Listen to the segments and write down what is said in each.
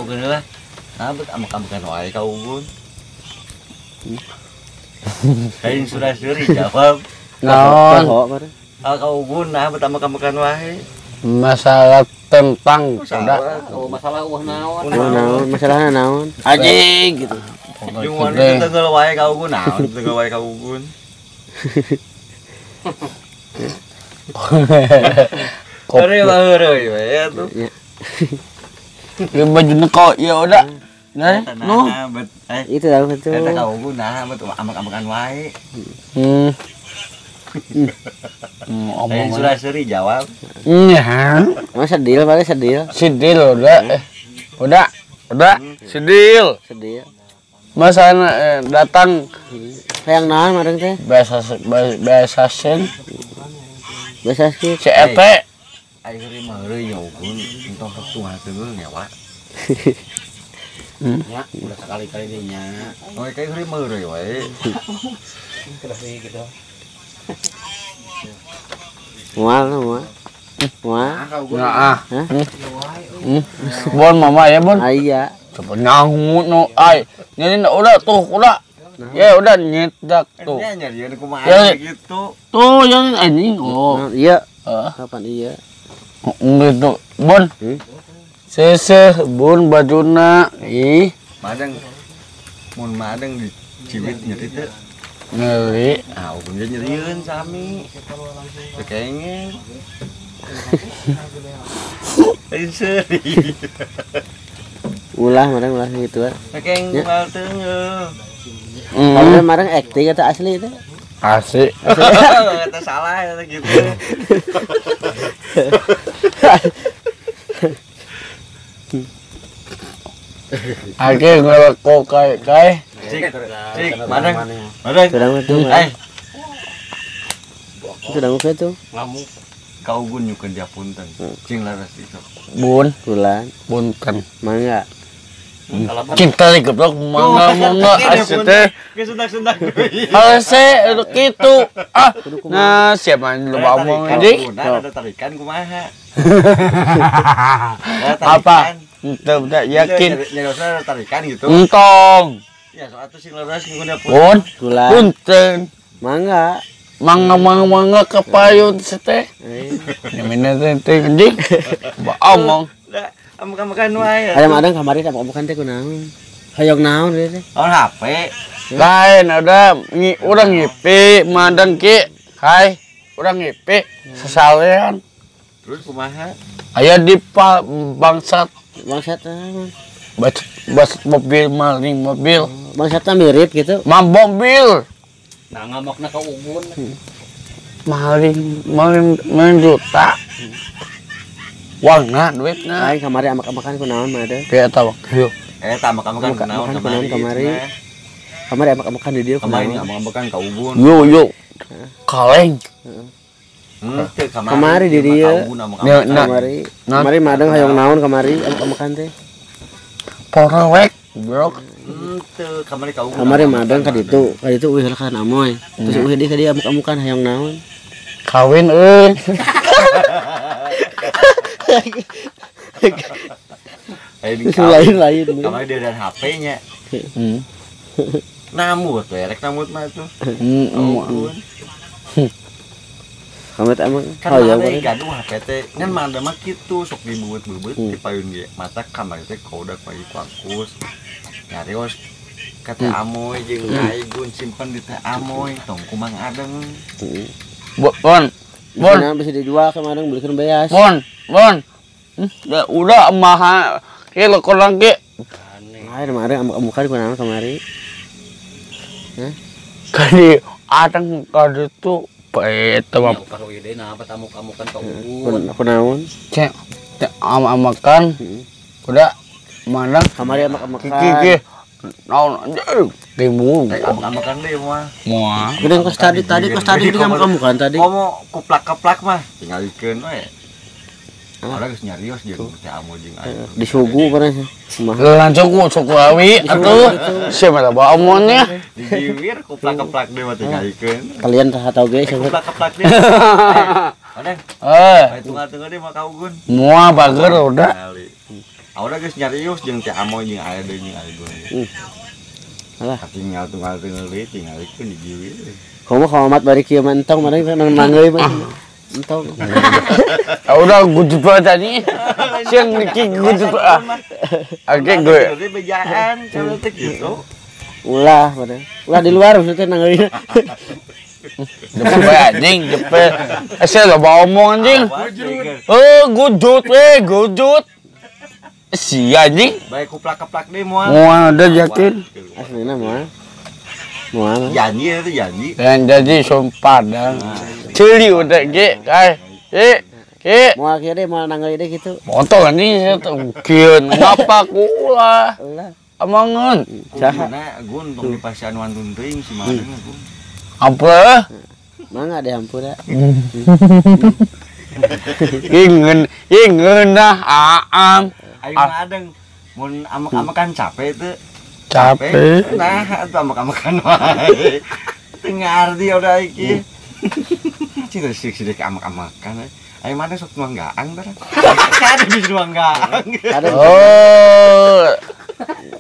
Kau geuna lah. Nah, bet ambek-ambekan wae ka Ugun. Lain surah-suri jawab. Naon? Ka Ugun nah bet ambek-ambekan wae. Masalah tentang udah. Oh, masalah eueuh naon? Naon, masalahna naon? Anjing gitu. Jeung wani tenggel wae ka Ugun naon, tenggel wae ka Ugun. Heureuy mah heureuy we atuh. Ieu bajuna kok ya udah. Nah, no. Itu tahu itu. Eta ka Ugun nah bet ambek-ambekan wae. Omong sudah seri jawab. Iya. Emang sedil paling sedil. Sedil udah. Udah. Udah. Sedil. Sedil. Masa datang hayang naon mareng teh? Bahasa sen. Bahasa sih. CET. Aing heureuy mah heureuy nya Ugun entong sok tunggal ngewa. Ya, udah sekali-kali deh nya. Oh, kayak heureuy mah heureuy wae. Terus gitu. Mual, mual. Mual. Nah, ah. Bon mama ya, Bon. Iya. Coba nyangut no ai. Nyari udah tuh, udah. Ya udah nyedak tuh. Ya nyarian kumaha gitu. Tuh yang anjing. Oh. Iya. Kapan iya? Gitu. Bon. Seseh bun bajuna. Ih. Madang. Mun madang diciwit nyeri teu. Nyeri. Ah, ugun ge nyerieun sami. Teu kengeng. Lain seuri. Ulah madang ulah gitu ah. Teu kengeng mal teungeuh. Kalau marang acting atau asli itu? Asli. Kata salah ya gitu. Oke, ngelakok kayak kayak. Cik, cik, madang, madang. Sedang itu. Eh, sedang itu. Ngamuk. Kau gun nyukeun dia punten. Cing laras itu. Bun, bulan, punten. Mangga. Cinta nih goblok mangga mangga asli teh. Kesundak-sundak. Hese gitu. Ah, nah siapa yang lu ngomong anjing? Ada tarikan kumaha? Apa? Udah yakin. Nyariosna ada tarikan gitu. Entong. Ya soal tuh sing leres nguna pun. Punten. Mangga. Mangga mangga mangga kepayun teh. Nyamina teh anjing. Ba omong. Ambek-ambekan wae. Ayam adang kamari ambek-ambekan teh kunaon? Hayang naon deui teh? Oh, HP. Lain ada urang ngipi madang ki. Hai, urang ngipi sesalean. Terus kumaha? Aya di bangsat. Bangsat bas mobil maling mobil. Bangsatna mirip gitu. Mam mobil. Nah ngamokna ka Ugun. Maling maling maling juta. Wangna duitna. Lain kamari ambek-ambekan kunaon mah teh? Kayak eta wang. Yo. Eta ambek-ambekan kunaon kamari. Kamari ambek-ambekan di dieu kunaon? Kamari ambek-ambekan ka Ugun. Yo yo. Kaleng. Henteu kamari di dieu. Kamari. Kamari madang hayang naon kamari ambek-ambekan teh? Porowek, bro. Henteu kamari ka Ugun. Kamari madang ka ditu, ka ditu eueuh ka amoy. Terus eueuh deui ka dieu ambek-ambekan hayang naon? Kawin euy. Lain-lain. Kamari dia dan HP-nya. Namut we, rek namut mah tuh. Kamu teh emang kan ada gaduh HP teh ngan mah ada mah kitu sok dibeut-beut di payun ge. Mata kamari teh kodak pagi kuakus. Nyarios ka teh amoy jeung aigun simpen di teh amoy tong kumang adeng. Bon. Bon. Bisa dijual kemarin belikan beas. Bon, bon. Ya udah maha ke lekolang ke. Aneh. Kemarin ambek-ambekan kunaon kamari? Hah? Kali adeng kali itu eta mah. Nah, apa tamu-kamukan ka Ugun. Kunaon? Cek ambek-ambekan. Udah mana? Kamari ambek-ambekan. Ki naon anjing. Timbul. Ambek-ambekan deui mah. Moal. Geuning kos tadi tadi kos tadi geuning ambek-ambekan tadi. Komo kuplak-keplak mah tingalikeun we. Orang geus nyarios jeung teh amoy jeung aing. Disugu pernah kumaha. Langsung ku suku awi atuh. Sia mah bawa omonnya. Dijiwir kuplak-keplak deui mah tingalikeun. Kalian tah tau ge kuplak-keplak deui. Odeng. Eh. Tunggal-tunggal deui mah ka Ugun. Moal bager udah. Udah geus nyarius jeung teh amoy jeung aya deui jeung aya gue. Alah. Tinggal tunggal tunggal deui tingalikeun di jiwi. Komo komat bari kieu mah entong mana nang manggeuy mah. Entong. Ah, udah gujut banget tadi. Siang niki gujut ah. Oke gue. Jadi bejaan kalau teh gitu. Ulah pada. Ulah di luar maksudnya nanggeuyna. Jepe anjing, jepe. Saya loba omong anjing. Oh, gujut we, gujut. Si anjing. Baik kuplak-keplak deh moal. Moal ada yakin. Aslina moal. Moal. Janji itu janji. Dan janji sumpah dah. Cili udah ge, kai. Ge. Moal kieu deh, moal nanggeui deh gitu. Motor anjing kieu ngapa ku ulah. Amangeun. Saha? Gun tong dipasian wantun teuing si Madeng gun. Ampura. Mangga deh ampura. Ingeun, ingeun dah aam. Ayo Madeng mun amek-amekan capek teu. Capek. Nah, atuh amek-amekan wae. Teu ngarti udah iki. Cita sik-sik amek-amekan. Ayo Madeng sok nuang gaang barang. Kada bisa nuang gaang. Oh.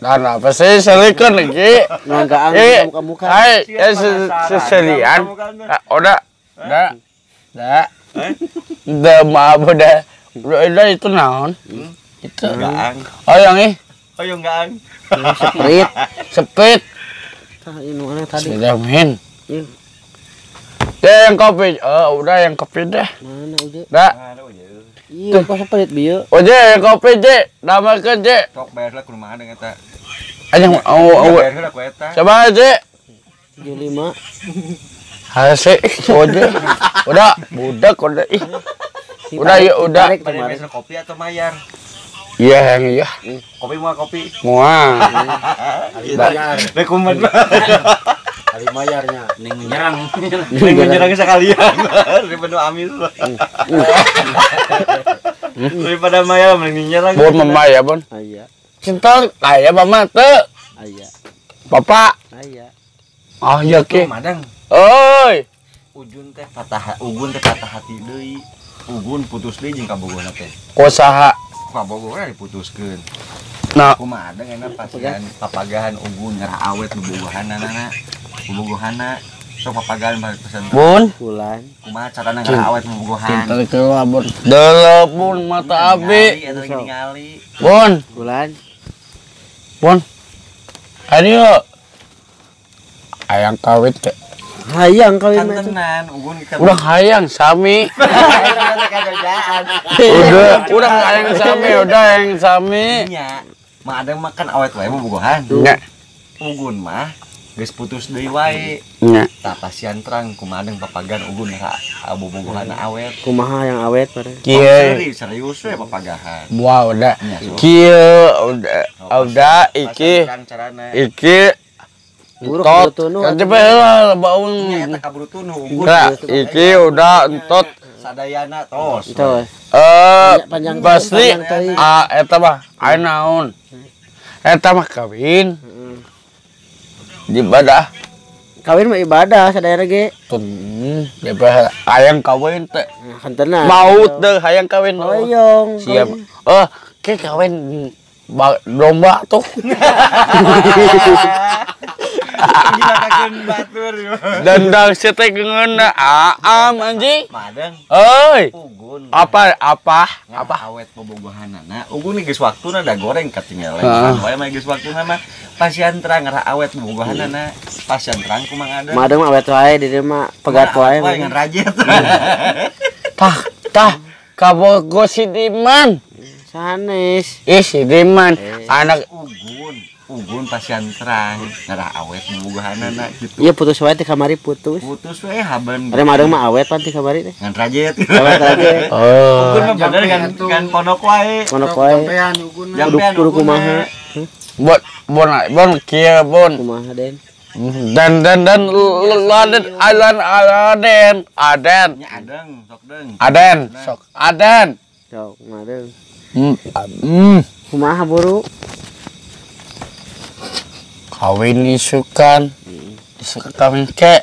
Dan apa sih selikan lagi? Nuang gaang muka-muka. Ai, seselian. Udah. Udah. Udah. Udah maaf udah. Udah itu naon? Itu gaang. Oh yang ini? Oh yang gaang. Seprit. Seprit. Tah ini mana tadi? Sudah main. Deh yang kopi. Oh, udah yang kopi deh. Mana udah? Dah. Iya, kok seprit bieu? Oh, je, yang kopi je. Damakeun je. Sok bayar lah kumaha dengan eta. Anjing, oh, bayar heula ku eta. Coba je. 75. Hase, oh je. Udah, budak udah ih. Udah ya udah. Pada kopi atau mayar? Iya, yang iya. Kopi mau kopi? Moal. Rekomen. Kali mayarnya ning nyerang. Ning nyerang sekalian. Daripada amis. Daripada mayar mending nyerang. Bon mama ya, Bon. Iya. Cinta aya mama teu. Aya. Bapak. Aya. Ah iya ke. Madang. Oi. Ujun teh patah, ugun teh patah hati deui. Ugun putus deui jeung kabogohna teh. Ku saha? Kabogohna diputuskeun. Nah, kumaha adeng enak pasian papagahan ugun ngarah awet bobogohanana. Bobogohana sok papagahan balik pesan. Bun, bulan. Kumaha carana ngarah awet bobogohan? Cinta keula bun. Delep bun mata abi. Ningali. Bun, bulan. Bun. Ayo. Hayang kawin teh. Hayang kawin mah. Kantenan ugun kita. Udah hayang sami. Udah hayang sami, udah hayang sami. Nya, mah ada makan awet wae bobogohan. Nya. Ugun mah geus putus deui wae. Nya. Tah pasian terang kumaha deung papagan ugun ka bobogohan awet. Kumaha yang awet pare? Kieu serius we papagahan. Wah, udah. Kieu udah iki. Iki entot. Kan cepet lah baun. Nya eta kaburu tunu ugun. Iki udah entot. Sadayana tos. Tos. Panjang pasti ah eta mah aya naon. Eta mah kawin. Ibadah. Kawin mah ibadah sadayana ge. Daripada hayang kawin teh. Kantenan. Maut deh hayang kawin. Hoyong. Siap. Oh, ke kawin domba tuh. Gila batur. Dandang setek ngeuna aam anjing. Madeng. Euy. Ugun. Apa apa? Apa awet bobogohanana? Ugun geus waktuna da goreng katinggalan. Wae mah geus waktuna mah pasian terang ngarah awet bobogohanana. Pasian terang kumaha ada. Madeng mah awet wae di dieu mah pegat wae. Ngan rajet. Tah, tah kabogo si Diman. Sanes. Ih si Diman anak Ugun. Ugun pasian terang ngarah awet bobogohanana gitu. Iya putus wae teh kamari putus. Putus we haben. Ada madeng mah awet pan teh kamari teh. Ngan rajet. Awet rajet. Oh. Ugun mah bener kan ponok wae. Ponok wae. Jampean ugun. Kudu kumaha. Bon bon bon kieu bon. Kumaha den? Dan laden alan aden aden. Nya adeng sok deung. Aden sok aden. Sok madeng. Kumaha buru? Kawin isukan, isukan kawin ke,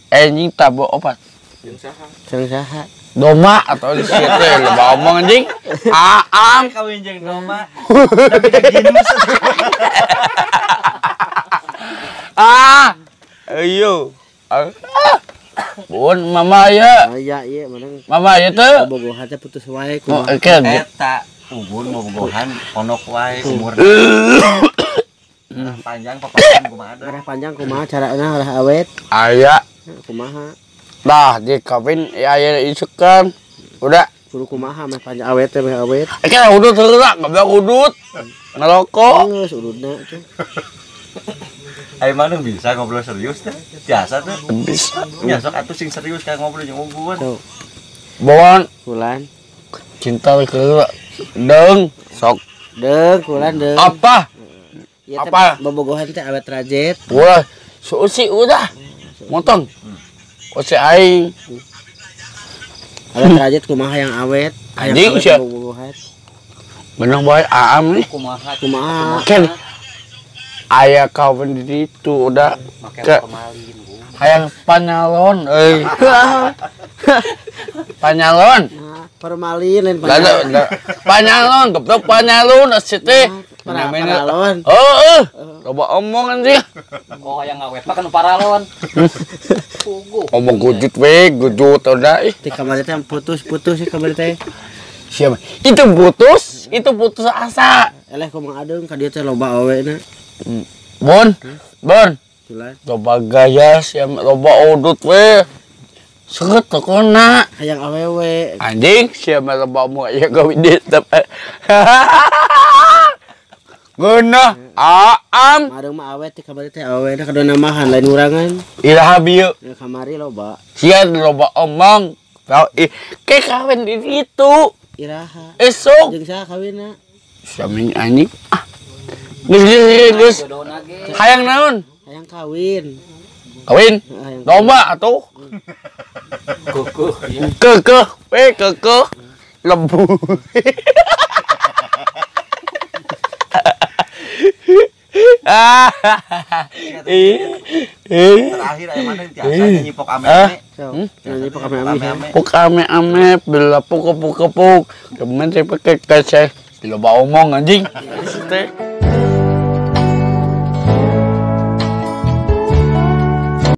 anjing tabok opat. Jeung saha? Jeung saha? Doma atau di situ loba omong anjing. Aam kawin jeung doma. Tapi genus. Ah. Ayo. Bun mama ya. Aya ieu menang. Mama ya teu. Bobogohan teh putus wae kumaha. Eta ubun bobogohan ponok wae umur. Panjang papasan kumaha. Arah panjang kumaha carana arah awet? Aya. Kumaha? Nah, di kawin aya isukan. Udah. Kudu kumaha meh panjang awet teh meh awet. Kan udut heula, goblok udut. Ngerokok. Geus udutna tuh. Ayo mana bisa ngobrol serius teh? Biasa tuh. Bisa. Ya sok atuh sing serius ka ngobrol jeung Ugun. Bon. Kulan. Cinta heula. Deung sok. Deung kulan deung. Apa? Ya, apa? Bobogohan teh awet rajet. Wah, seusi udah. Motong. Oce aing. Awet rajet kumaha yang awet? Anjing sia. Menang bae aam nih. Kumaha? Kumaha? Kan aya kawin di situ udah make formalin. Hayang panyalon euy. Panyalon. Formalin lain panyalon. Panyalon, goblok panyalon sia teh. Paralon. Heeh. Loba omong anjing. Oh, hayang awet mah kan paralon. Puguh. Omong gujut we, gujut udah ih. Ti kamari teh putus-putus sih kamari teh. Siapa? Itu putus asa. Eleh kumaha adeung ka dieu teh loba awena. Bon. Bon. Loba gaya sia loba udut we. Seugeut tokona. Hayang awewe. Anjing sia mah loba omong aya gawe dieu teh. Geunah aam. Mareng mah awet teh kamari teh awena kadon namahan lain urangan. Iraha bieu. Ya kamari loba. Sia loba omong. Ke kawin di situ. Iraha. Esuk. Jeung saha kawinna? Sami anjing. Ah. Geus geus. Hayang naon? Hayang kawin. Kawin? Domba atuh. Kekeuh. Kekeuh, we kekeuh. Lembu. Terakhir aya mana tiasa nyipok ame-ame. Nyipok ame-ame. Pok ame-ame bela pok-pok-pok. Kemen teh pake kaseh. Loba omong anjing. Teh.